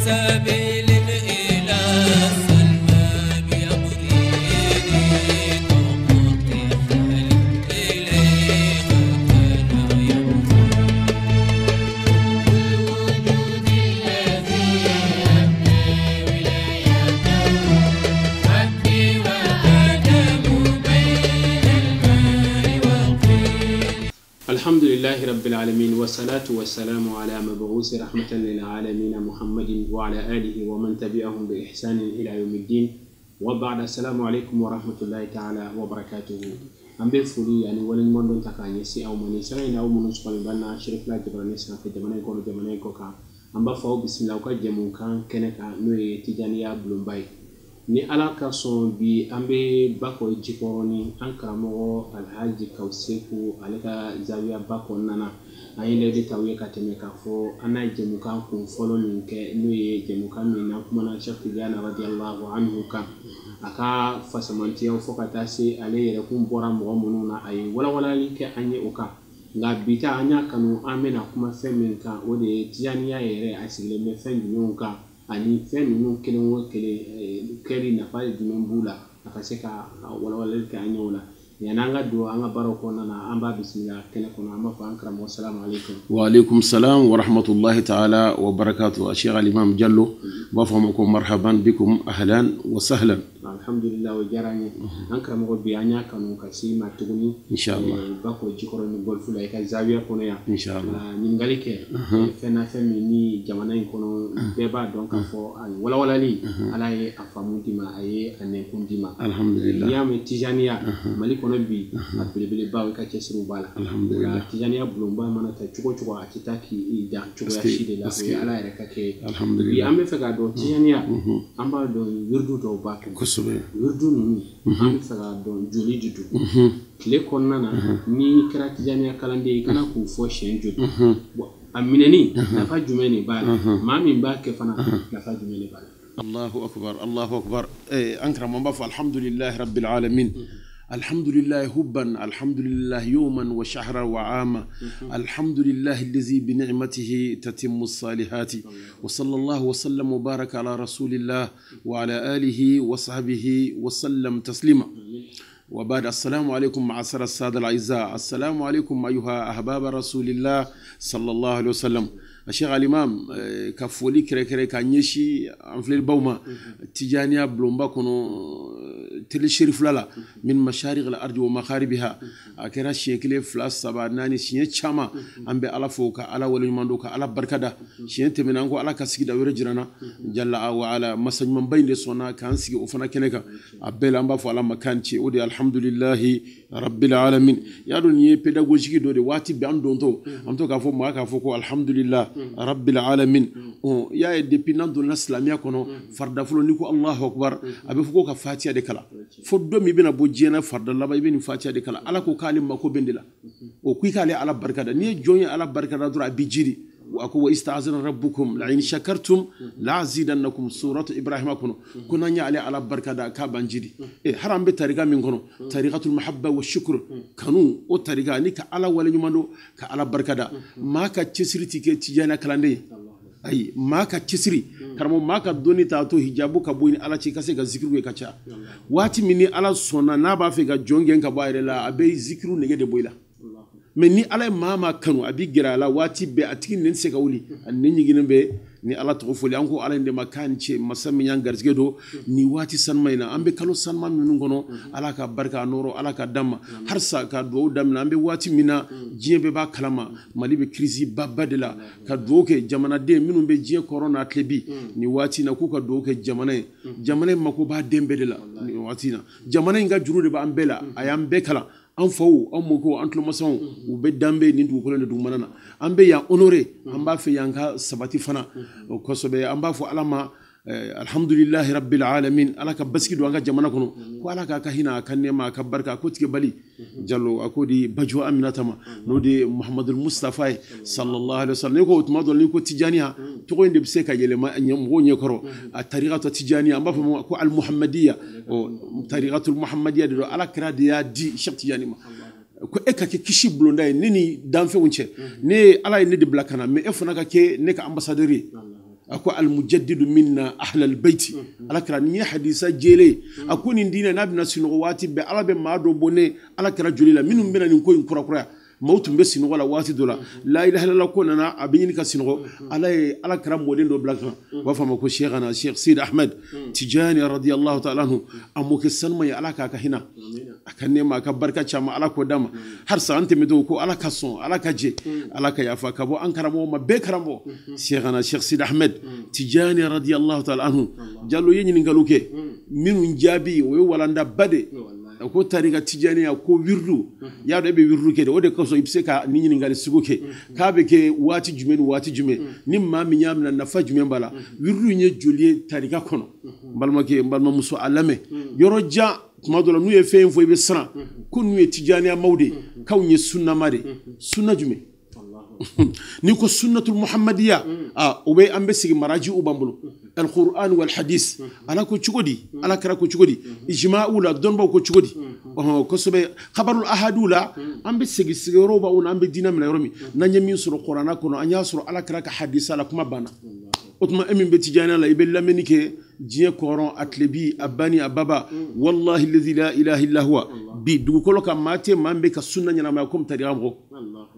سبيل إلى السلمى بيغريني طاقتي حالي إليك كان يمضي الوجود الذي أبنى ولايته ربي وآدم بين الماء والطين. الحمد لله رب العالمين، والصلاة والسلام على مبعوث رحمة للعالمين محمد وعلى آله ومن تبعهم بإحسان إلى يوم الدين، وبعد، السلام عليكم ورحمة الله تعالى وبركاته. An bɛ foli ani waleɲuman dɔn ta k'a ɲɛsin aw ma nin sira in na, aw minnu sɔgɔlen b'an na Cherifla jabarani sanfɛ, jamana in kɔnɔ, jamana in kɔ kan. An b'a fɔ aw bisimila aw ka jɛmukan kɛnɛ kan, n'o ye Tijaniya bulonba ye. Ni Ala ka sɔn, bi an bɛ Bakɔ Jikɔrɔni, an karamɔgɔ Alhaji Kawuseku ale ka zawiyaba kɔnɔna na. An ye lajɛ t'aw ye ka tɛmɛ k'a fɔ an n'a ye jɛmukan kun fɔlɔ min kɛ, n'o ye jɛmukan min n'an kumana Cheikh Tijani radiyallahu anhu kan, a ka fasamantiyaw fo ka taa se ale yɛrɛ kun bɔra mɔgɔ minnu na, a ye walawalali kɛ an ye o kan. Nka bi ta, an y'a kanu an bɛna kuma fɛn min kan, o de ye Tijaniya yɛrɛ a sigilen bɛ fɛn jumɛnw kan, ani fɛn ninnu kelen o kelen kɛli nafa jumɛn b'u la, a ka se ka walawalali kɛ an ye o la. Yanni an ka don an ka baaraw kɔnɔna na, an b'a bisimila kɛnɛ kɔnɔ. An b'a fɔ an karamɔgɔ, salamu aleykum. وعليكم السلام ورحمة الله تعالى وبركاته. الشيخ الإمام جلو بفهمكم، مرحبا بكم، أهلا وسهلا. Alhamdulillah, o diyara an ye. An karamɔgɔ, bi an y'a kanu ka s'i ma tuguni. إن شاء الله. Bakɔ Jikɔrɔni Golf la, i ka zawiya kɔnɔ yan. إن شاء الله. Ka ɲininkali kɛ fɛn na, fɛn min ni jamana in kɔnɔ bɛɛ b'a dɔn k'a fɔ a walawalali, Ala ye a faamu d'i ma, a ye a nɛnkun d'i ma. الحمد لله. N'i y'a mɛn Tijaniya, Mali kɔnɔ bi, a belebelebaw, i ka cɛsiriw b'a la. الحمد لله. Nka Tijaniya bulonba mana ta cogo o cogo, a tɛ taa k'i dan cogoya si de la, o ye Ala yɛrɛ ka kɛ ye. الحمد Bi لله. an bɛ fɛ k'a dɔn, Tijaniya, an b'a dɔn yiridu dɔw b'a kɔnɔ. Yiridu ninnu, an bɛ fɛ k'a dɔn joli de don tile kɔnɔna na. N'i kɛra Tijaniya kalanden ye, i kana k'u fɔ siɲɛ joli? Bon, a minɛni nafa jumɛn de b'a la? Maa min b'a kɛ fana, nafa jumɛn de b'a la? الله أكبر، الله أكبر. إيه أنكرم من بفو، الحمد لله رب العالمين، الحمد لله حبا، الحمد لله يوما وشهرا وعاما، الحمد لله الذي بنعمته تتم الصالحات، وصلى الله وسلم وبارك على رسول الله وعلى آله وصحبه وسلم تسليما، وبعد، السلام عليكم معاشر السادة الأعزاء، السلام عليكم أيها أحباب رسول الله صلى الله عليه وسلم. الشيخ الإمام ka foli kɛrɛkɛrɛ ka ɲɛsin an filɛlibaw ma Tijaniya bulonba kɔnɔ, télé Cherifla la, من مشارق الأرض ومغاربها. A kɛra siɲɛ kelen, fila, saba, naani, siɲɛ caman. An bɛ Ala fo ka Ala waleɲuman dɔn ka Ala barikada. Siɲɛ tɛmɛna, an ko Ala ka sigida wɛrɛ jira n na. Jalla wa ala, masa ɲumanba in de sɔnna k'an sigi o fana kɛnɛ kan. A bɛɛ la, an b'a fɔ Ala ma k'an ce, o de ye alhamdulilahi rabbil alamin. Y'a dɔn, nin ye pédagogique dɔ de. Waati bɛɛ an dontɔ, an bɛ to k'a fɔ maa k'a fɔ ko alhamdulillah rabbil alamin. Ɔ, i y'a ye, depuis n'an donna silamɛya kɔnɔ, farida fɔlɔ, n'i ko Allahu akbar, a bɛ fɔ ko ka Fatiha de kalan. Fo don min i bɛna bɔ diɲɛ na, farida laban, i bɛ nin Fatiha de kalan. Ala ko k'ale mako bɛ nin de la, o ko i k'ale Ala barikada. N'i ye jɔn ye Ala barikada dɔrɔn, a b'i jiri. A ko وإذ تأذن ربكم لئن شكرتم لأزيدنكم, سورة إبراهيم kɔnɔ, ko n'an y'ale Ala barikada, k'a b'an jiri. E har an bɛ tarika min kɔnɔ, طريقة المحبة والشكر, kanu o tarika ni ka Ala waleɲuman dɔn ka Ala barikada. Maa ka cɛsiri ti kɛ Tijaniya kalanden ye. Ayi, maa ka cɛsiri, karamɔgɔ, maa ka dɔnni t'a to hijabu ka bɔ i ni Ala cɛ i ka se ka zikiru kɛ ka ca. Waati min ni Ala sɔnna, n'a b'a fɛ ka jɔn gɛn ka bɔ a yɛrɛ la, a bɛ zikiru nege de bɔ i la. Mais ni Ala ye maa maa kanu, a b'i gɛrɛ a la waati bɛɛ. A tigi nɛn tɛ se ka wuli, a nɛn ɲiginnen bɛ ni Ala tɔgɔ fɔli. An ko Ala in de ma k'an cɛ, masa min y'an garijɛgɛ don nin waati sanuma in na, an bɛ kalo sanuma minnu kɔnɔ, Ala ka barika a nɔrɔ, Ala ka d'an ma halisa ka dugawu daminɛ. An bɛ waati min na, diɲɛ bɛɛ b'a kalama, Mali bɛ crise baba de la. Ka dugawu kɛ jamanaden minnu bɛ diɲɛ kɔrɔ n'a tile bi nin waati in na, k'u ka dugawu kɛ jamana ye. Jamana in mako b'a den bɛɛ de la nin waati in na. Jamana in ka juru de b'an bɛɛ la. A y'an bɛɛ kalan, an faw, an mɔkɛw, an tulomasaw, u bɛ danbe nin dugukolo de dugumana na. An bɛ yan honoré, an b'a fɛ yan ka sabati fana. O kosɛbɛ, an b'a fɔ Ala ma alhamdulillahi rabbil alamin. Ala ka basigi don an ka jamana kɔnɔ, ko Ala k'a ka hinɛ, a ka nɛɛma, a ka barika, a ko tigɛ bali jalo, a ko di bajo Aminata ma, n'o de ye Muhamadul Mustafa ye sallallahu alaihi wasallam. N'i ko tuma dɔ la, n'i ko Tijaniya, tɔgɔ in de bɛ se ka yɛlɛma mɔgɔw ɲɛkɔrɔ. A tarikatu Tijaniya, an b'a fɔ ma ko al muhammadiya. Ɔ, tarikatul muhammadiya de don. Ala kira de y'a di Cheikh Tijani ma ko e ka kɛ kisi bulonda ye ne ni danfɛnw cɛ. Ne ye Ala ye ne de bila ka na, mais e fana ka kɛ ne ka ambassadeur ye. A ko almujaddidu minna ahlal baiti ala kira ni hadisa jele a ko nin diinɛ n'a bɛna sinɔgɔ waati bɛɛ ala bɛ maa dɔ bɔ ne ala kira joli la minnu bɛna nin ko in kurakuraya maaw tun bɛ sinɔgɔ la waati dɔ la la ilaha illallah ko nana a bɛ ɲini ka sinɔgɔ ala ye ala kira mɔden dɔ bila kan u b'a fɔ a ma ko Cheikhana Cheikh Sidi Ahmed Tijani radiyallahu ta'ala anhu a mɔkɛ sanuma ye ala k'a ka hinɛ a ka nɛɛma a ka barika caman ala k'o d'a ma halisa an tɛmɛtɔ ko ala ka sɔn ala ka jɛ ala ka yafa ka bɔ an karamɔgɔ ma bɛɛ karamɔgɔ Cheikhana Cheikh Sidi Ahmed Tijani radiyallahu ta'ala anhu Jalo ye ɲininkaliw kɛ minnu jaabi o ye walandaba de a ko tarika tijaniya ko wirdu y'a dɔn e bɛ wirdu kɛ de o de kosɔn i bɛ se ka nin ɲininkali sugu kɛ k'a bɛ kɛ waati jumɛn ni waati jumɛn ni maa min y'a minɛ nafa jumɛn b'a la wirdu in ye joli ye tarika kɔnɔ n balimakɛ n balimamuso a lamɛn yɔrɔ jan tuma dɔ la n'u ye fɛn fɔ i bɛ siran ko n'u ye tijaniya maaw de k'anw ye sunnama de sunna jumɛn n'i ko sunnatul muhammadiya a o bɛ an bɛ sigi maraji u b'an bolo alquran wal hadis ala ko cogo di ala kira ko cogo di ijma'u la dɔnbaw ko cogo di kosɛbɛ khabarul ahadu la an bɛ segi sigiyɔrɔ b'anw na an bɛ diinɛ minɛ yɔrɔ min n'an ye min sɔrɔ kuranna kɔnɔ an y'a sɔrɔ ala kira ka hadisa la kuma banna o tuma e min bɛ tijaniya la i bɛ lamɛnni kɛ diɲɛ kɔrɔn a tilebi a bani a baba wallahi lazi la ilaha illa huwa bi dugukolo kan maa tɛ maa min bɛ ka sunna ɲɛnamaya komi tarika mɔgɔ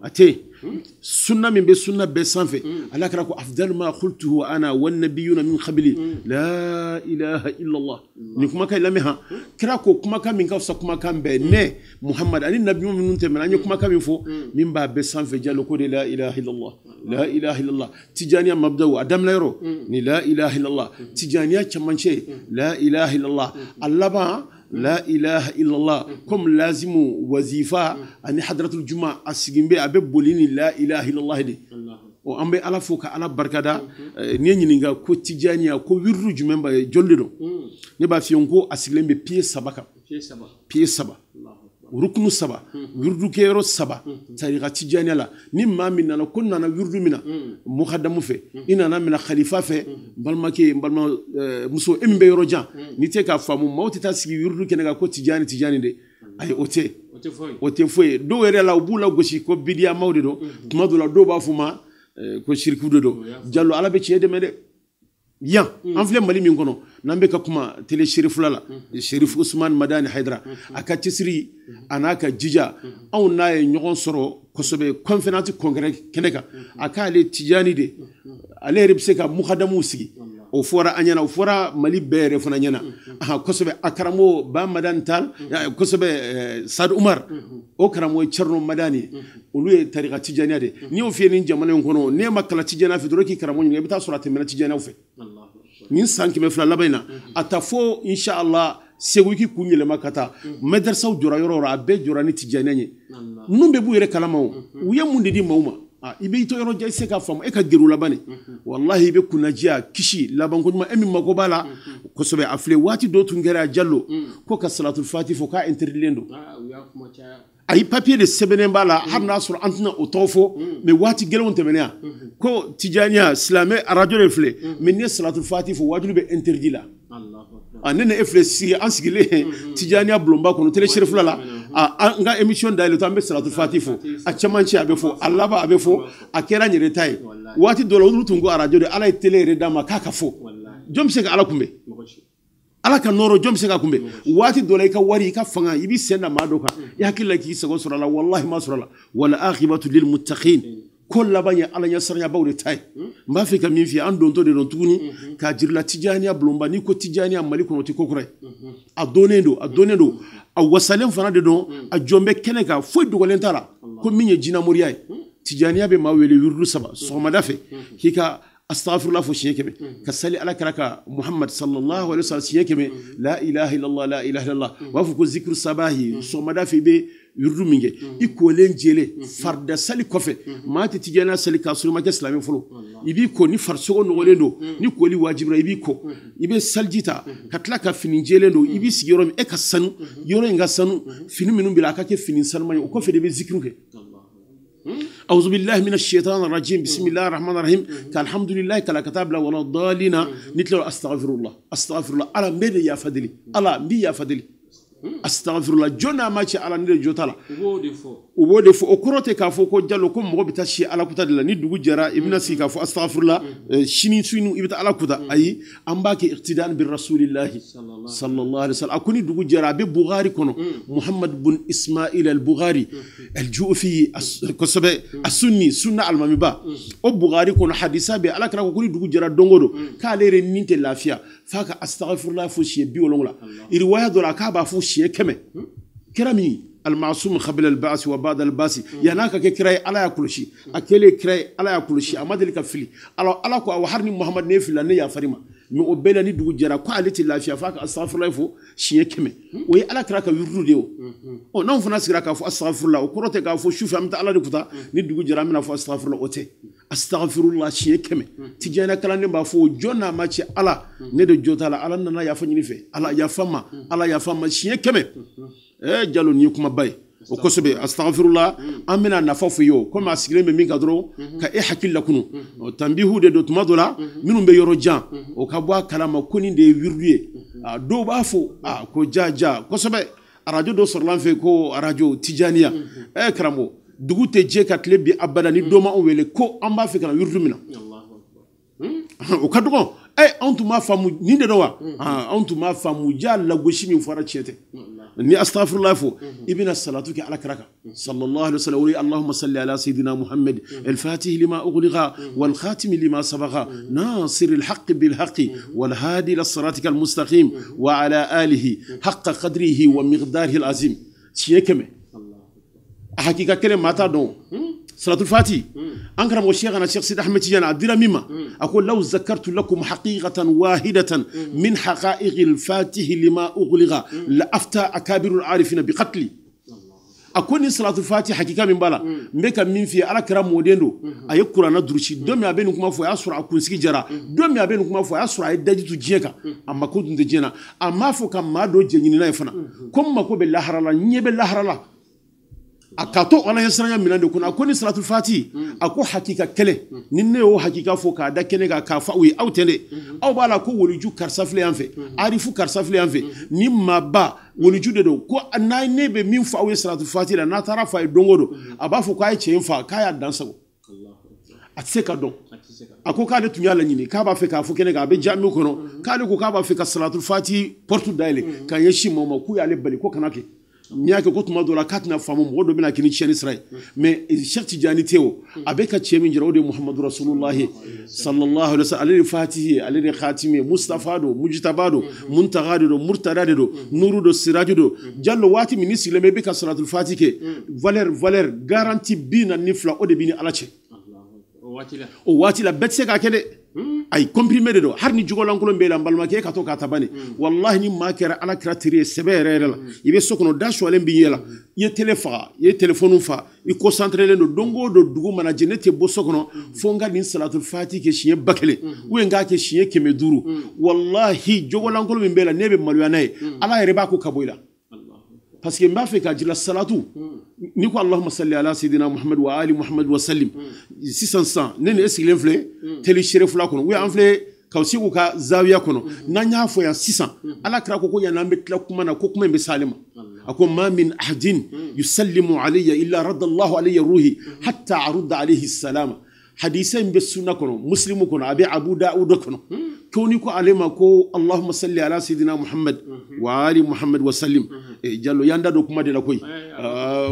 a tɛ sunna min bɛ sunna bɛɛ sanfɛ ala kɛra ko afdalu ma qultuhu ana wan nabiyuna min qabli la ilaha illa allah nin kumakan lamɛn han kira ko kumakan min ka fisa kumakan bɛɛ ne Muhammad ani nabi minnu tɛmɛna an ye kumakan min fɔ min b'a bɛɛ sanfɛ Jalo ko de la ilaha illallah la ilaha illallah tijaniya mabdaw a daminɛ yɔrɔ ni la ilaha illallah tijaniya cɛmancɛ la ilaha illallah a laban la ilaha illallah comme lazimu wazifa ani hadratul juma a sigin bɛ a bɛ boli ni la ilaha illallah de o an bɛ ala fo ka ala barikada n'i ye ɲininka ko tijaniya ko wirdu jumɛn b'a ye joli de don ne b'a f'i ye ko a sigilen bɛ pied saba kan pied saba rukunu saba wirdu kɛyɔrɔ saba tarika tijaniya la ni maa min nana ko nana wirdu min na mukadamu fɛ i nana mina khalifa fɛ n balimakɛ n balimamuso e min bɛ yɔrɔ jan n'i tɛ k'a faamu maaw tɛ taa sigi wirdu kɛnɛ kan ko tijani tijani de ayi o tɛ o tɛ foyi ye dɔw yɛrɛ la u b'u lagosi ko bidiyamaw de don tuma dɔw la dɔw b'a fɔ ma ko siriku de don Jalo ala bɛ tiɲɛ dɛmɛ dɛ yan an filɛ Mali min kɔnɔ n'an bɛ ka kuma télé Cherifula la Cherif Ousmane Madani Haidara a ka cɛsiri a n'a ka jija anw n'a ye ɲɔgɔn sɔrɔ kosɛbɛ conférence congrès kɛnɛ kan a k'ale tijani de ale yɛrɛ bɛ se ka mukadamuw sigi o fɔra an ɲɛna o fɔra Mali bɛɛ yɛrɛ fana ɲɛna kosɛbɛ a karamɔgɔ Ba Madani Tal kosɛbɛ Sadu Umar o karamɔgɔ ye Thierno Madani olu ye tarika tijaniya de n'i y'o f'i ye nin jamana in kɔnɔ n'e ma kalan tijaniya fɛ dɔrɔn k'i karamɔgɔ ɲininka i bɛ taa sɔrɔ a tɛmɛna tijaniyaw fɛ nin san 200 laban in na a ta fo inshallah Segu k'i kun yɛlɛma ka taa madrasaw jɔra yɔrɔ o yɔrɔ a bɛɛ jɔra ni tijaniya ye ninnu bɛɛ b'u yɛrɛ kalama o u ye mun de di maaw ma i bɛ i to yɔrɔ jan i tɛ se k'a faamu e ka gɛrɛ u laban de walahi i bɛ kunnajiya kisi labanko ɲuman e min mako b'a la kosɛbɛ a filɛ waati dɔ tun kɛra Jalo ko ka salatul fati fɔ k'a interdilen don ayi papier de sɛbɛnnen b'a la hali n'a sɔrɔ an tɛna o tɔgɔ fɔ mais waati gɛlɛnw tɛmɛnen yan ko tijaniya silamɛ arajo de filɛ mais n'i ye salatul fati fɔ waajuli bɛ interdit la ne ni e filɛ sigi an sigilen tijaniya bulonba kɔnɔ télé Cherifula la an ka émission dayɛlɛ to an bɛ salatul fati fɔ a cɛmancɛ a bɛ fɔ a laban a bɛ fɔ a kɛra n yɛrɛ ta ye waati dɔ la olu tun ko arajo de ala ye télé yɛrɛ d'a ma k'a ka fɔ jɔn bɛ se ka ala kunbɛn ala ka nɔrɔ jɔn bɛ se ka kunbɛn waati dɔ la i ka wari i ka fanga i b'i sen da maa dɔ kan i hakili la k'i sago sɔrɔ a la walahi ma sɔrɔ a la wal akhibatu lil muttaqin ko laban ye ala ɲɛsiranyabaw de ta ye n b'a fɛ ka min f'i ye an dontɔ de don tuguni k'a jirila tijaniya bulonba n'i ko tijaniya Mali kɔnɔ o tɛ ko kura ye a donnen don a donnen don a wasalen fana de don a jɔn bɛ kɛnɛ kan foyi dogolen t'a la ko min ye jinamoriya ye tijaniya bɛ maa wele wirdu saba sɔgɔmada fɛ k'i ka astaghfirullah fo siɲɛ 100 ka sali ala kira ka Muhammad sallallahu alaihi wasallam siɲɛ 100 la ilaha illallah la ilaha illallah u b'a fɔ ko zikru sabahi sɔgɔmada fɛ i bɛ wirdu min kɛ i kolen jɛlen farida sali kɔfɛ maa tɛ tijaniya sali k'a sɔrɔ i ma kɛ silamɛ fɔlɔ i b'i ko ni farisogo nɔgɔlen don ni koli wajibira i b'i ko i bɛ saliji ta ka tila ka fini jɛlen don i b'i sigi yɔrɔ min e ka sanu yɔrɔ in ka sanu fini minnu b'i la a ka kɛ fini sanuman ye o kɔfɛ de i bɛ zikiru kɛ أعوذ بالله من الشيطان الرجيم بسم الله الرحمن الرحيم الحمد لله كلا كتاب لا ولا ضالين نتلو أستغفر الله أستغفر الله ألا مبي يا فدلي ألا مبي يا فدلي Astaghfirullah jɔn n'a ma cɛ ala ne de jo t'a la u b'o de fɔ o kɔrɔ tɛ k'a fɔ ko Jalo ko mɔgɔ bɛ taa si ala kuta de la ni dugu jɛra i bɛna sigi k'a fɔ astaghfirullah sini sini i bɛ taa ala kuta ayi an b'a kɛ iqtidan bi rasulillahi sallallahu alaihi wasallam a ko ni dugu jɛra a bɛ Bukhari kɔnɔ Muhammad bun Ismail al-Bukhari al-Ju'fi kosɛbɛ as-Sunni sunna alimamiba o Bukhari kɔnɔ hadisa bɛ ala kira ko ni dugu jɛra don o don k'ale yɛrɛ ni tɛ lafiya f'a ka astaghfirullah fo siɲɛ 70 riwaya dɔ la k'a b'a fɔ siɲɛ 100 kira min المعصوم قبل البعث وبعد البعث يناك كراي على ياكلشي اكلي كراي على ياكلشي اما دلك فيلي على على كو وحرني محمد ني فيلا ني يا فريما مي او بلا ني دوجو جرا كو علي تي لافيا فاك استغفر الله فو شي كمي وي على كراك يردو ديو او نون فنا سيرا كا فو استغفر الله او كروتي كا فو شوف امت على دكوتا ني دوجو جرا منا فو استغفر الله اوتي استغفر الله شي كمي تجانا كلان با فو جونا ما تي على ني دو جوتا لا على نانا يا فني في على يا فما على يا فما شي كمي Jalo ni kuma ba ye o kosɛbɛ astaghfirullah an bɛna nafa f'i ye o komi a sigilen bɛ min kan dɔrɔn ka e hakili lakunu tanbihu de don tuma dɔ la minnu bɛ yɔrɔ jan o ka bɔ a kalama ko nin de ye wirdu ye dɔw b'a fɔ ko ja ja kosɛbɛ arajo dɔ sɔrɔla an fɛ ko arajo Tijaniya karamɔgɔ dugu tɛ jɛ ka tile bi abada ni dɔ ma anw wele ko an b'a fɛ ka na wirdu min na o ka dɔgɔn anw tun b'a faamu nin de don wa anw tun b'a faamu ja lagosi min fɔra tiɲɛ tɛ ni astaghfirullah fo i bɛna salatu kɛ ala kira kan sallallahu alaihi wasallam allahumma salli ala sayyidina muhammad al-fatih lima ughliqa wal khatim lima sabaqa nasir al-haqq bil haqq wal hadi ila siratika al-mustaqim wa ala alihi haqqa qadrihi wa miqdarihi al-azim tiɲɛ kɛmɛ a hakika kelen maa t'a dɔn salatul fati an karamɔgɔ Cheikhana Cheikh Sidi Ahmed Tidiane a dira min ma a ko law zakartu lakum haqiqatan wahidatan min haqa'iqi al-fatihi lima ughliqa la afta akabiru al-arifina bi qatli a ko ni salatul fati hakika min b'a la n bɛ ka min f'i ye ala kɛra mɔden don a ye kuranna durusi don min a bɛ nin kuma fɔ a y'a sɔrɔ a kunsigi jara don min a bɛ nin kuma fɔ a y'a sɔrɔ a ye daji tu diɲɛ kan a mako tun tɛ diɲɛ na a m'a fɔ ka maa dɔ jɛɲinina ye fana ko n mako bɛ lahara la n ɲɛ bɛ lahara la a ka to ala ɲɛsiranya minɛn de kɔnɔ a ko ni salatul fati a ko hakika kɛlɛ ni ne y'o hakika fɔ k'a da kɛnɛ kan k'a fɔ aw ye aw tɛ dɛ aw b'a la ko woliju karisa filɛ yan fɛ arifu karisa filɛ yan fɛ ni maaba woliju de don ko n'a ne bɛ min fɔ aw ye salatul fati la n'a taara fɔ a ye don o don a b'a fɔ k'a ye cɛ in fa k'a y'a dan sago a tɛ se ka dɔn a ko k'ale tun y'a laɲini k'a b'a fɛ k'a fɔ kɛnɛ kan a bɛ jaabi kɔnɔ k'ale ko k'a b'a fɛ ka salatul fati porte dayɛlɛ ka ɲɛsin maaw ma k'u y'ale bali ko kana kɛ n'i y'a kɛ ko tuma dɔ la k'a tɛna faamu mɔgɔ dɔ bɛna kɛ ni tiɲɛni sira ye mais Cheikh Tidiane tɛ o a bɛ ka cɛ min jira o de ye Muhammadu Rasulullahi sallallahu alaihi wa sallam ale de fatihi ye ale de khatimi ye Mustafa don Mujtaba don Muntaga de don Murtada de don Nuru don Siraju don Jalo waati min ni sigilen bɛ i bɛ ka salatul fati kɛ valeur garantie 42 o de b'i ni Ala cɛ o waati la bɛɛ tɛ se k'a kɛ dɛ ayi comprimé de don hali ni jogolankolon b'e la n balimakɛ e ka to k'a ta bani wallahi ni maa kɛra ala kira teri ye sɛbɛ yɛrɛ yɛrɛ la i bɛ so kɔnɔ da suwalen b'i ɲɛ la i ye télé faga i ye téléphone fa i concentré len don don o don dugu mana jɛ ne tɛ bɔ so kɔnɔ fo n ka nin salatul fati kɛ siɲɛ 1000 ou bien n k'a kɛ siɲɛ 500 wallahi jogolankolon min b'e la ne bɛ maloya n'a ye ala yɛrɛ b'a ko ka bɔ i la parce que n b'a fɛ k'a jira salatu n'i ko allahumma salli ala sayyidina muhammad wa ali muhammad wa sallim sisan sisan ne ni e sigilen filɛ teli seere fila kɔnɔ ou an filɛ ka segu ka zawiya kɔnɔ n'an y'a fɔ yan sisan ala kira ko yan n'an bɛ tila kuma na ko kuma in bɛ s'ale ma a ko ma min ahadin yusallimu alayya illa radda allahu alayya ruhi hatta arudda alayhi salama hadisa in bɛ sunna kɔnɔ muslimu kɔnɔ a bɛ abu dawuda kɔnɔ ko ni ko ale ma ko allahumma salli ala sayyidina muhammad wa ali muhammad wa sallim Jalo yan da don kuma de la koyi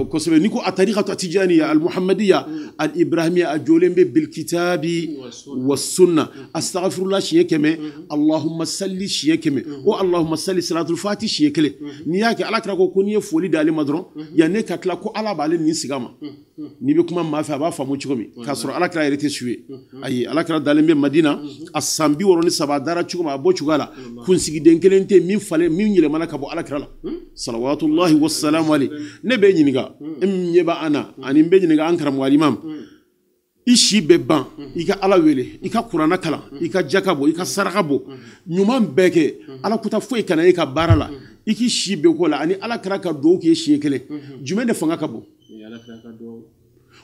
kosɛbɛ ni ko a tariqatu tijaniya al muhammadiya al ibrahimiya a jɔlen bɛ bil kitabi wa sunna astaghfirullah siɲɛ 100 allahumma salli siɲɛ 100 o allahumma salli salatul fati siɲɛ 1 n'i y'a kɛ ala kira ko n'i ye foli d'ale ma dɔrɔn yan ne ka tila ko ala b'ale nin sigi a ma n'i bɛ kuma maa fɛ a b'a faamu cogo min k'a sɔrɔ ala kira yɛrɛ tɛ su ye ayi ala kira dalen bɛ Madina a san 63 a dara cogo min a bɔ cogoya la kunsigiden kelen tɛ min falen min yɛlɛmana ka bɔ ala kira la salawatullahi wasalamu alayhi ne bɛ ɲininka e min ɲɛ b'an na ani n bɛ ɲininka an karamɔgɔ alimam i si bɛ ban i ka ala wele i ka kuranna kalan i ka jaka bɔ i ka saraka bɔ ɲuman bɛɛ kɛ ala kuta foyi kana e ka baara la i k'i si bɛɛ k'o la ani ala kira ka duwawu k'i siɲɛ 1 jumɛn de fanga ka bon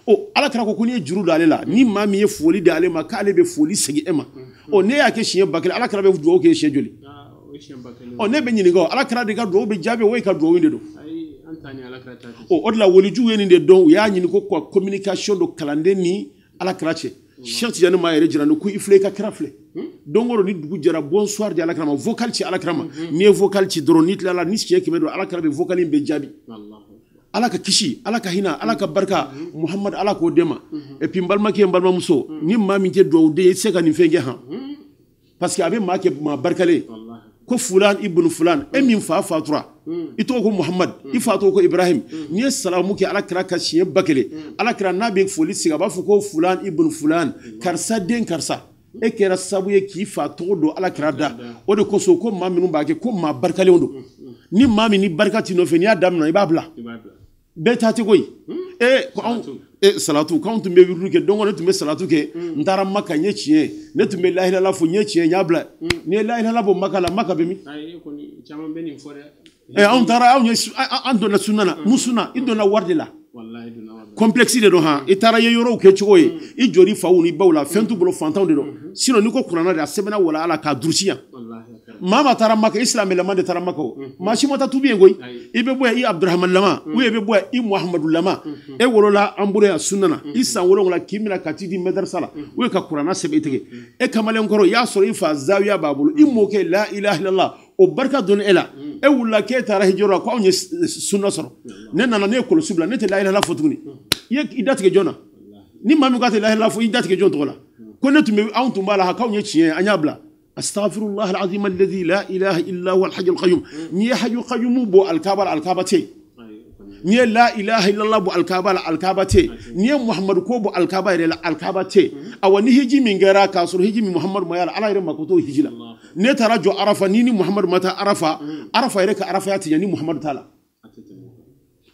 o ala kira ko n'i ye juru don ale la ni maa min ye foli di ale ma k'ale bɛ foli segin e ma o ne y'a kɛ siɲɛ 1000 ala kira bɛ duwawu k'e siɲɛ joli Ɔ ne bɛ ɲininka o ala kira de ka duwawu bɛ jaabi o ye ka duwawu de don. O de la waliju ye nin de dɔn u y'a ɲini ko ka communication don kalanden ni ala kira cɛ. Cheikh Tidiane ma yɛrɛ jira ni ko i filɛ i ka kira filɛ. Don o don ni dugu jɛra bonsoir di ala kira ma vocal ci ala kira ma. N'i ye vocal ci dɔrɔn n'i tilala ni siɲɛ 100 don ala kira bɛ vocal in bɛɛ jaabi. Ala ka kisi ala ka hinɛ ala ka barika Muhammad ala k'o d'e ma. Et puis n balimakɛ n balimamuso ni maa min tɛ duwawu den ye i tɛ se ka nin fɛn kɛ han. Parce que a bɛ maa kɛ maa barikalen. Ko fulan ibnu fulan e min fa fatura i tɔgɔ ko Muhammad i fa tɔgɔ ko Ibrahim n'i ye salamu kɛ ala kira ka siɲɛ 1000 ala kira n'a bɛ foli sigi a b'a fɔ ko fulan ibnu fulan karisa den karisa e kɛra sababu ye k'i fa tɔgɔ don ala kira da o de kosɔn ko maa minnu b'a kɛ ko maa barikalenw don ni maa min ni barika t'i nɔfɛ n'i y'a daminɛ i b'a bila bɛɛ ta tɛ koyi ko anw salatu k'anw tun bɛ wirdu kɛ don o ne tun bɛ salatu kɛ n taara Maka n ye tiɲɛ ne tun bɛ lahilala fɔ n ye tiɲɛ n y'a bila n'i ye lahilala bɔ Maka la Maka bɛ min anw taara anw ye an donna sunna na mun sunna i donna wari de la complexe de don han i taara ye yɔrɔw kɛ cogo ye i jɔr'i faw ni baw la fɛn t'u bolo fantanw de don sinon n'i ko kuranna de a sɛbɛnna wala ala k'a durusi yan maa ma taara Maka i silamɛlama de taara Maka o maa si ma taa tubi yen koyi i bɛ bɔ yan i Abdurahman lama ou i bɛ bɔ yan i Muhamadu lama e wolola an bolo yan sunna na i san 7 k'i minɛ ka t'i di madarasa la ou ka kuranna sɛbɛn i tigɛ e kamalen kɔrɔ i y'a sɔrɔ i fa zawiya b'a bolo i mɔkɛ la ilaha illallah o barika donna e la e wulila k'e taara hijira la ko anw ye sunna sɔrɔ ne nana ne ye kɔlɔsi bila ne tɛ la ilaha fɔ tuguni i ye i datigɛ jɔn na ni maa min k'a tɛ la ilaha fɔ i datigɛ jɔn tɔgɔ la ko ne tun bɛ anw tun b'a la k'anw ye tiɲɛ ye an y'a bila astaghfirullah alazim alladhi la ilaha illa huwa alhayyul qayyum n'i ye hayyul qayyum bɔ alkaaba la alkaaba tɛ yen n'i ye la ilaha illallah bɔ alkaaba la alkaaba tɛ yen n'i ye muhammadu ko bɔ alkaaba yɛrɛ la alkaaba tɛ yen awa ni hiji min kɛra k'a sɔrɔ hiji min muhammadu ma y'a la ala yɛrɛ mako t'o hiji la ne taara jɔ arafa ni muhammadu ma taa arafa arafa yɛrɛ ka arafaya tɛ ɲɛ ni muhammadu t'a la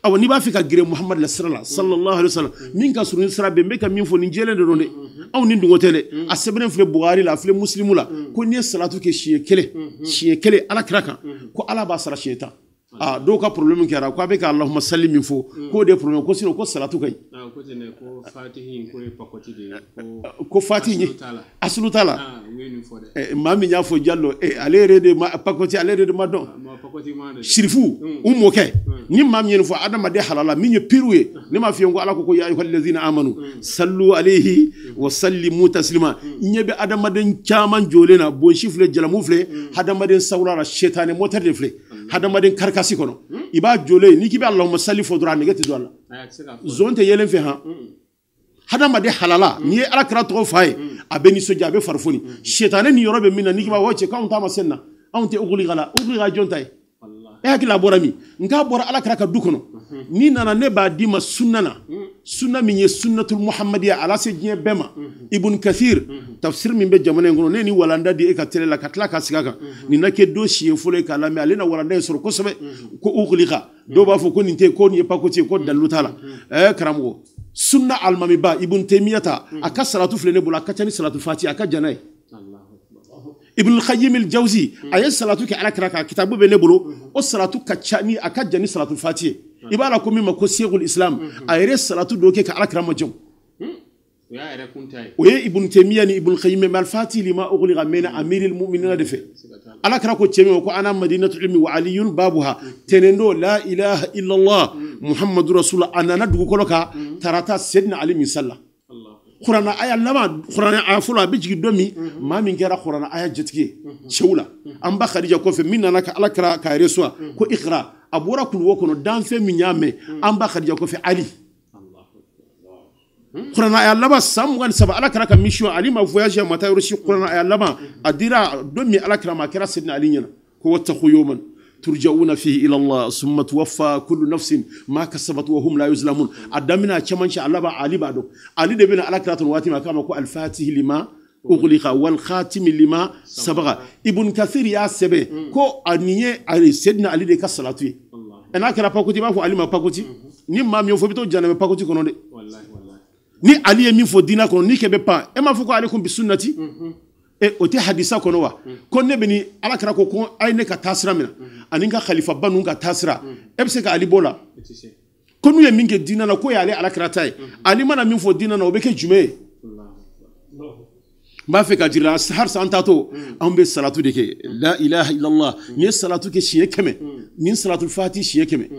awa n'i b'a fɛ ka gɛrɛ muhammadu la sira la sallallahu alaihi wasallam min ka surun ni sira bɛɛ n bɛ ka min fɔ nin jɛlen de don dɛ anw ni dungo tɛ dɛ a sɛbɛnnen filɛ Bukhari la a filɛ Muslimu la ko n'i ye salatu kɛ siɲɛ kelen ala kira kan ko ala b'a sara siɲɛ 10 dɔw ka problème kɛra ko a bɛ ka Allahumma salli min fɔ k'o de problème ko sinon ko salatu ka ɲi ko fatihi asulu t'a la maa min y'a fɔ Jalo ale yɛrɛ de ma pakoti ale yɛrɛ de ma dɔn sirifu u mɔkɛ ni maa min ye nin fɔ adamaden halala min ye piru ye ne m'a f'i ye ko ala ko ya ayyuhallazina amanu sallu alayhi wa sallimu taslima ɲɛ bɛ adamaden caman jɔlen na bonsi filɛ jalamu filɛ adamaden sawura la sɛtanɛ moteur de filɛ hadamaden karikasi kɔnɔ i b'a jɔlen n'i k'i bɛ Allahumma salli fɔ dɔrɔn a nege tɛ don a la zon tɛ yɛlɛn fɛ han hadamaden halala n'i ye ala kira tɔgɔ f'a ye a bɛ nisɔndiya a bɛ farifoni sɛtanɛ ni yɔrɔ bɛ min na n'i k'i b'a fɔ cɛ k'anw ta ma sen na anw tɛ ogoliga la ogoliga jɔn ta ye e hakili a bɔra min nka bɔra ala kira ka du kɔnɔ n'i nana ne b'a d'i ma sunna na sunna min ye sunnatul muhammadiya ala se diɲɛ bɛɛ ma Ibn Kathir tafsir min bɛ jamana in kɔnɔ ne ni walanda di e ka télé la ka tila ka sigi a kan nin na kɛ don siɲɛ fɔlɔ ye k'a lamɛn ale na walanda in sɔrɔ kosɛbɛ ko ughliqa dɔw b'a fɔ ko nin tɛ ko nin ye pakoti ye ko dalilu t'a la karamɔgɔ sunna alimamiba Ibn Taymiya ta a ka salatu filɛ ne bolo a ka ca ni salatu fati a ka jan n'a ye Ibn al-Qayyim al-Jawzi a ye salatu kɛ ala kira kan kitabu bɛ ne bolo o salatu ka ca ni a ka jan ni salatu fati ye i b'a la ko min ma ko Seikhul Islam a yɛrɛ salatu dɔ kɛ ka ala kira ma jɔn o ye Ibn Taymiya ni Ibn Qayyim mais al-Fati lima ughliqa min amiril mu'minina de fɛ ala kira ko cɛ min ma ko ana madinatu ilmi wa aliyun babuha tɛnɛn la ilaha illallah muhammadu rasulullah a nana dugukolo kan tarata Seydina Ali min salla kuranna aya laban kuranna aya fɔlɔ a bɛ jigin don min maa min kɛra kuranna aya jatigi ye cɛw la an ba Khadija kɔfɛ min nana ka ala kira k'a reçoit ko iqra a bɔra kuluwo kɔnɔ danfɛn min y'a mɛn an ba Khadija kɔfɛ Ali kuranna aya laban san 23 ala kira ka mission Ali ma voyage a ma taa yɔrɔ si kuranna aya laban a dira don min ala kira ma a kɛra Seydina Ali ɲɛna ko wattaqu yawman turja'una fihi ila Allah summa tuwaffa kullu nafsin ma kasabat wa hum la yuzlamun a daminɛ cɛmancɛ a laban Ali b'a dɔn Ali de bɛna ala kira tɔn waati min a k'a ma ko al-fatihi lima ughliqa wal khatimi lima sabaqa Ibn Kathir y'a sɛbɛn ko a nin ye Seydina Ali de ka salatu ye n'a kɛra pakoti i b'a fɔ Ali ma pakoti ni maa min y'o fɔ i bɛ t'o janɛmɛ pakoti kɔnɔ dɛ ni Ali ye min fɔ diinɛ kɔnɔ n'i kɛ bɛ pan e m'a fɔ ko alaikum bi sunnati o tɛ hadisa kɔnɔ wa ko ne bɛ ni ala kira ko ko a ye ne ka taasira minɛ ani n ka khalifaba ninnu ka taasira e bɛ se ka Ali bɔ la ko n'u ye min kɛ diinɛ na k'o y'ale ala kira ta ye Ali mana min fɔ diinɛ na o bɛ kɛ jumɛn ye N b'a fɛ ka jira halisa an taatɔ an bɛ salatu de kɛ la ilaha illallah n'i ye salatu kɛ siɲɛ 100 ni salatu fati siɲɛ 100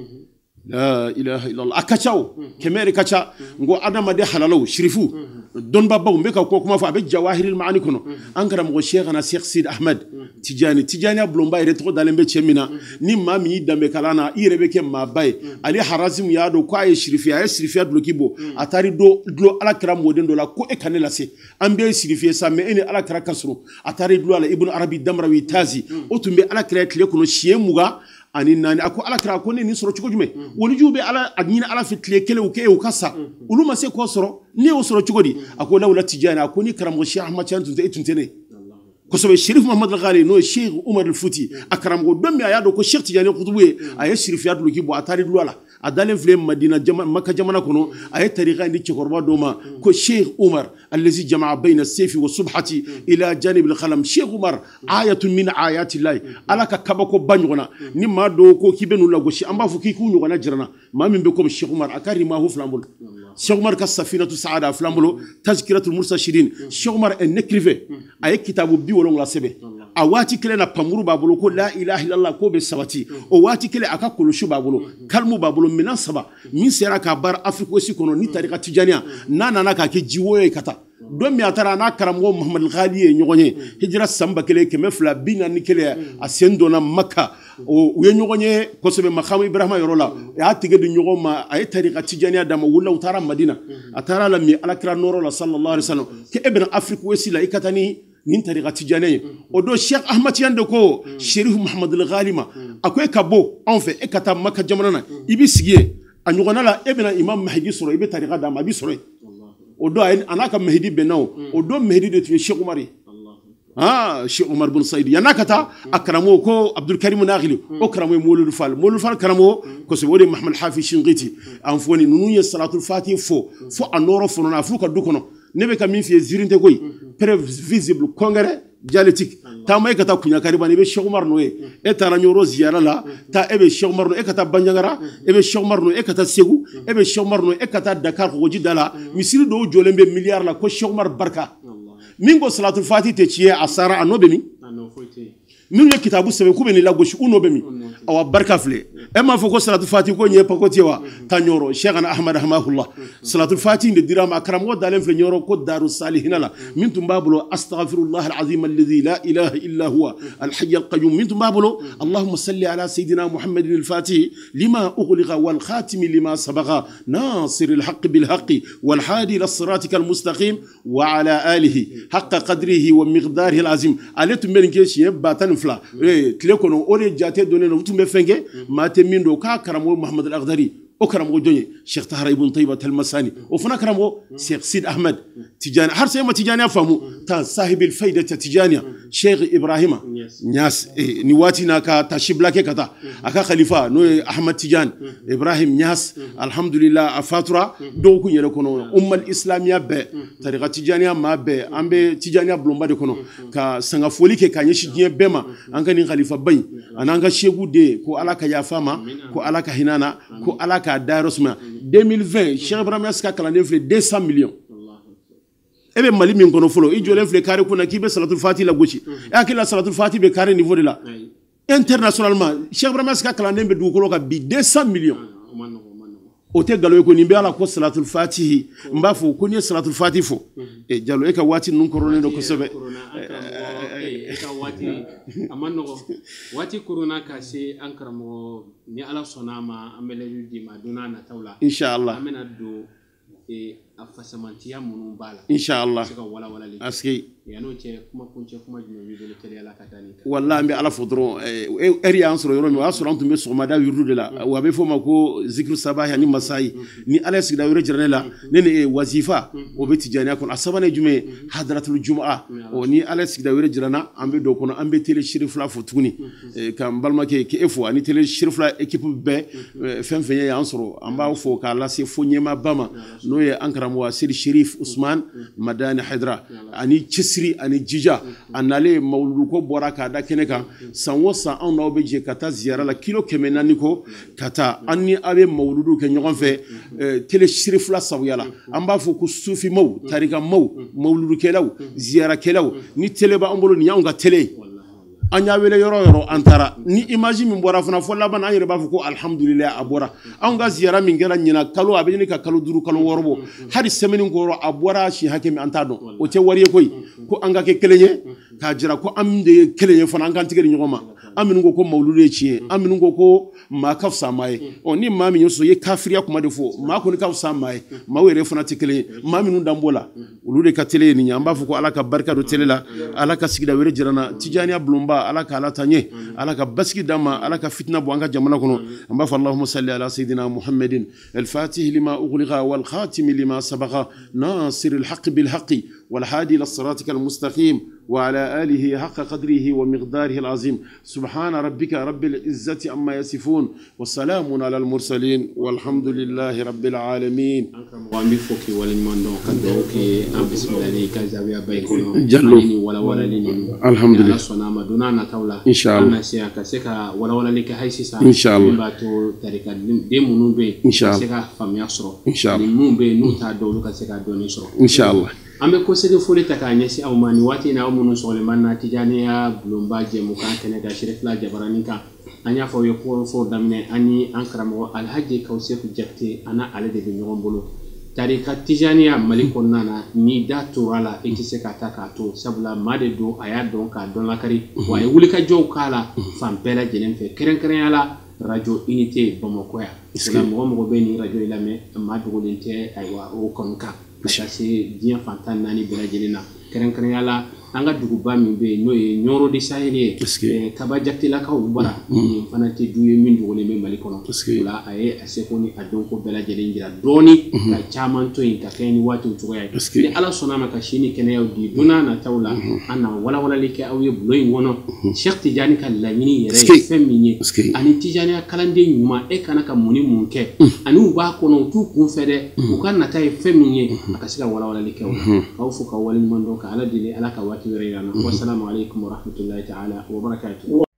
la ilaha illallah a ka ca o 100 yɛrɛ ka ca n ko adamaden halalaw sirifu dɔnnibabaw n bɛ ka ko kuma fɔ a bɛ jawahiril maani kɔnɔ an karamɔgɔ Cheikhana Cheikh Sidi Ahmed Tijani Tijaniya bulonba yɛrɛ tɔgɔ dalen bɛ cɛ min na ni maa min y'i danbe kalan na i yɛrɛ bɛ kɛ maaba ye ale Harazim y'a dɔn k'a ye sirifiya a ye sirifiya duloki bɔ a taar'i dulon ala kira mɔden dɔ la ko e ka ne lase an bɛɛ ye sirifiye sa mɛ e ni ala kira ka surun a taar'i dulon a la Ibn Arabi Damrawi Tazi o tun bɛ ala kira tile kɔnɔ siɲɛ 24 a ko ala kira ko ne nin sɔrɔ cogo jumɛn walijuw bɛ ala a ɲini ala fɛ tile kelen u kɛ u ka sa olu ma se k'o sɔrɔ ne y'o sɔrɔ cogo di a ko lawula Tijani a ko ni karamɔgɔ Cheikh Ahmad Tijani tun tɛ e tun tɛ ne kosɛbɛ Chérif Muhammad Al-Ghali n'o ye Cheikh Umar Al-Futi a karamɔgɔ don min a y'a dɔn ko Cheikh Tijani kutubu ye a ye sirifiya duloki bɔ a taar'i dulon a la a dalen filɛ Madina Maka jamana kɔnɔ a ye tarika in di cɛkɔrɔba dɔ ma ko Cheikh Umar allazi jama'a bayna sayfi wa subhati ila janib al-qalam Cheikh Umar ayatun min ayati llahi ala ka kabako ba ɲɔgɔn na ni maa dɔw ko k'i bɛ n'u lagosi an b'a fɔ k'i k'u ɲɔgɔnna jira n na maa min bɛ komi Cheikh Umar a ka rimahu filan bolo Cheikh Umar ka safinatu saada a filan bolo tazkiratul mursashirin Cheikh Umar un écrivain a ye kitabu 70 sɛbɛn a waati kelen na pamuru b'a bolo ko la ilaha illallah k'o bɛ sabati o waati kelen a ka kɔlɔsi b'a bolo kalimu b'a bolo minɛn 3 min sera k'a baara Afrique aussi kɔnɔ ni tarika Tijaniya n'a nana k'a kɛ jiwoyo ye ka taa don min a taara a n'a karamɔgɔ Muhammad Ghali ye ɲɔgɔn ye hijira san 1241 a sen donna Maka u ye ɲɔgɔn ye kosɛbɛ makamu Ibrahima yɔrɔ la a y'a tigɛ di ɲɔgɔn ma a ye tarika Tijaniya d'a ma wulila u taara Madina a taara la min ala kira nɔɔrɔ la sallallahu alaihi wasallam k'e bɛna Afrique aussi la i ka taa ni nin tarika Tijaniya ye o don Cheikh Ahmad Tijani de ko Chérif Muhammad Al-Ghali ma a ko e ka bɔ anw fɛ e ka taa Maka jamana na i b'i sigi yen a ɲɔgɔnna la e bɛna Imam Mahdi sɔrɔ i bɛ tarika d'a ma a b'i sɔrɔ yen o don a n'a ka Mahdi bɛnna o don Mahdi de tun ye Cheikh Umar ye Cheikh Umar bin Said yan'a ka taa a karamɔgɔ ko Abdul Karim Naghili o karamɔgɔ ye Mawlud Fall Mawlud Fall karamɔgɔ kosɛbɛ o de ye Muhammad Hafiz Shinqiti an fɔ ni ninnu ye salatul fati fɔ fo a nɔrɔ fɔnɔna a f'u ka du kɔnɔ ne bɛ ka min f'i ye ziiri tɛ koyi preuve visible congrès dialectique taama e ka taa Kuɲakariba i bɛ Cheikh Umar n'o ye e taara Ɲɔrɔ ziyara la taa e bɛ Cheikh Umar n'o e ka taa Banjagara e bɛ Cheikh Umar n'o e ka taa Segu e bɛ Cheikh Umar n'o e ka taa Dakar kɔgɔji da la misiri dɔw jɔlen bɛ miliyari la ko Cheikh Umar barika min ko salatul fati tɛ tiɲɛ a sara a nɔ bɛ min minnu ye kitabu sɛbɛn k'u bɛ nin lagosi u nɔ bɛ min awa barika filɛ e m'a fɔ ko salatul fati ko ɲɛ pako tɛ wa taa Ɲɔrɔ Cheikhana Ahmad Hamahullah salatul fati de dira ma a karamɔgɔ dalen filɛ Ɲɔrɔ ko Daru Salihina la min tun b'a bolo astaghfirullah alazim alladhi la ilaha illa huwa alhayy alqayyum min tun b'a bolo allahumma salli ala sayidina muhammadin alfatih lima ughliqa wal khatimi lima sabaqa nasir alhaq bilhaqi wal hadi ila siratika almustaqim wa ala alihi haqqa qadrihi wa miqdarihi alazim ale tun bɛ nin kɛ siɲɛ 12 tile kɔnɔ o de jate donnen don u tun bɛ fɛn kɛ maa tɛ min don k'a karamɔgɔ Muhammad Al-Aghdari o karamɔgɔ jɔn ye Cheikh Tahara ibn Tayyiba Talmasani o fana karamɔgɔ Cheikh Sid Ahmed Tijani har sai ma Tijaniya faamu ta sahibil faida ta Tijaniya Cheikh Ibrahima Niass ni waati n'a ka tashibla kɛ ka taa a ka khalifa n'o ye Ahmad Tijani Ibrahim Niass alhamdulillah a fatura dɔgɔkun yɛrɛ kɔnɔ ummal islamiya bɛɛ tarika Tijaniya maa bɛɛ an bɛ Tijaniya bulonba de kɔnɔ ka sangafoli kɛ ka ɲɛsin diɲɛ bɛɛ ma an ka nin khalifa ba in ani an ka seku den ko ala ka yafa ma ko ala ka hinɛ na ko ala ka dayɔrɔ sumaya 2020 Cheikh Ibrahim Niass ka kalanden filɛ 200 millions e bɛ Mali min kɔnɔ fɔlɔ i jɔlen filɛ carré kunna k'i bɛ salatul fati lagosi e hakili la salatul fati bɛ carré niveau de la internationalement Cheikh Ibrahim Niass ka kalanden bɛ dugukolo kan bi 200 millions o tɛ nkalon ye ko nin bɛ ala ko salatul fatihi n b'a fɔ ko n'i ye salatul fati fɔ Jalo e ka waati ninnu kɔrɔlen don kosɛbɛ e ka waati a ma nɔgɔ waati korona ka se an karamɔgɔ ni ala sɔnna a ma an bɛ layidu d'i ma don n'a nataw la inshallah an bɛna don a fasamantiya minnu b'a la inshallah se ka walawalali kɛ aski yan'o cɛ kuma kuncɛ kuma jumɛn b'i bolo teliya la ka taa nin kan wallahi an bɛ ala fo dɔrɔn heure y'an sɔrɔ yɔrɔ min o y'a sɔrɔ an tun bɛ sɔgɔmada yiridu de la wa a bɛ fɔ o ma ko zikiru sabahi ani masayi ni ala ye sigida yɔrɔ jira ne la ne ni wazifa o bɛ tijaniya kɔnɔ a sabanan ye jumɛn ye hadratul jumaa o ni ala ye sigida yɔrɔ jira n na an bɛ don o kɔnɔ an bɛ tele siri fila fo tuguni ka n balimakɛ k'e fo ani tele siri fila équipe bɛɛ fɛn fɛn ye y'an sɔrɔ an b'aw fo k'a lase fo ɲɛmaaba ma n'o ye an karamɔgɔ Sidi Sherif Usman Madani Haidara ani cɛsiri ani jija a nalen mawuludu ko bɔra k'a da kɛnɛ kan san o san anw n'aw bɛ jɛ ka taa ziyara la kilo 400 kɔ ka taa an ni aw bɛ mawuludu kɛ ɲɔgɔn fɛ tele Sherifila sabuya la an b'a fɔ ko sufimaw tarikamaw mawuludukɛlaw ziyarakɛlaw ni tele b'an bolo nin y'anw ka tele ye an y'a wele yɔrɔ yɔrɔ an taara ni image min bɔra fana fo laban an yɛrɛ b'a fɔ ko alhamdulilayi a bɔra anw ka ziyara min kɛra ɲinan kalo a bɛ ɲini ka kalo 5 kalo 6 bɔ hali semaine kɔrɔ a bɔra si hakɛ min an t'a dɔn o tɛ wari ye koyi ko an ka kɛ kelen ye k'a jira ko an de ye kelen ye fana an k'an tigɛ di ɲɔgɔn ma an minnu ko ko mawuludu ye tiɲɛ ye an minnu ko ko maa ka fisa maa ye ɔ ni maa min ye sɔrɔ i ye kafiriya kuma de fɔ maa kɔni ka fisa maa ye maaw yɛrɛ fana tɛ kelen ye maa minnu dan b'o la olu de ka tele ye nin ye an b'a fɔ ko ala ka barika don tele la ala ka sigida wɛrɛ jira n na tijaniya bulonba ala ka ala ta ɲɛ ala ka basigi d'an ma ala ka fitina bɔ an ka jamana kɔnɔ an b'a fɔ allahumma salli ala sayyidina muhammadin al-fatih lima ughliqa wal khatim lima sabaqa nasir al-haqq bil haqqi wal hadi ila siratika al-mustaqim وعلى آله حق قدره ومقداره العظيم سبحان ربك رب العزة عما يصفون والسلام على المرسلين والحمد لله رب العالمين. جلو الحمد لله إن شاء الله إن شاء الله إن شاء الله إن شاء الله إن شاء الله. An bɛ kosegin foli ta k'a ɲɛsin aw ma nin waati in na aw minnu sɔgɔlen b'an na Tijaniya bulonba jɛmukan kɛnɛ kan Sherifila jabaranin kan an y'a fɔ aw ye kɔrɔfɔw daminɛ an ni an karamɔgɔ Alhaji Kawuseku Jakite an n'ale de bɛ ɲɔgɔn bolo tarika Tijaniya Mali kɔnɔna na ni da tora la i tɛ se ka taa k'a to sabula maa de don a y'a dɔn k'a dɔn lakari wa a ye wulikajɔw k'a la fan bɛɛ lajɛlen fɛ kɛrɛnkɛrɛnya la radio unité Bamakɔ yan o la mɔgɔ mɔgɔ bɛ nin radio in lamɛn maa dogolen tɛ ayiwa o kɔni kan ka taa se diɲɛ fan 14 bɛɛ lajɛlen na kɛrɛnkɛrɛnya la an ka duguba min bɛ yen n'o ye Ɲɔrɔ de Sahel ye Kaba Jakitelakaw bara nin fana tɛ du ye min dogolen bɛ Mali kɔnɔ o la a ye a seko ni a dɔnko bɛɛ lajɛlen jira dɔɔni ka caman to yen ka kɛɲɛ ni waatiw cogoya ye ni Ala sɔnna a ma ka si ni kɛnɛyaw di don n'a nataw la an na walawalali kɛ aw ye bulon in kɔnɔ Cheikh Tijani ka laɲini yɛrɛ ye fɛn min ye ani Tijaniya kalanden ɲuman e kana ka mun ni mun kɛ ani u b'a kɔnɔ u t'u kun fɛ dɛ u ka nata ye fɛn min ye a ka se ka walawalali kɛ o la k'aw fo ka waleɲuman dɔn ka Ala deli Ala ka waati wɛrɛ yira an na. Wassalamu alaikum warahmatullahi ta'ala wabarakatuh.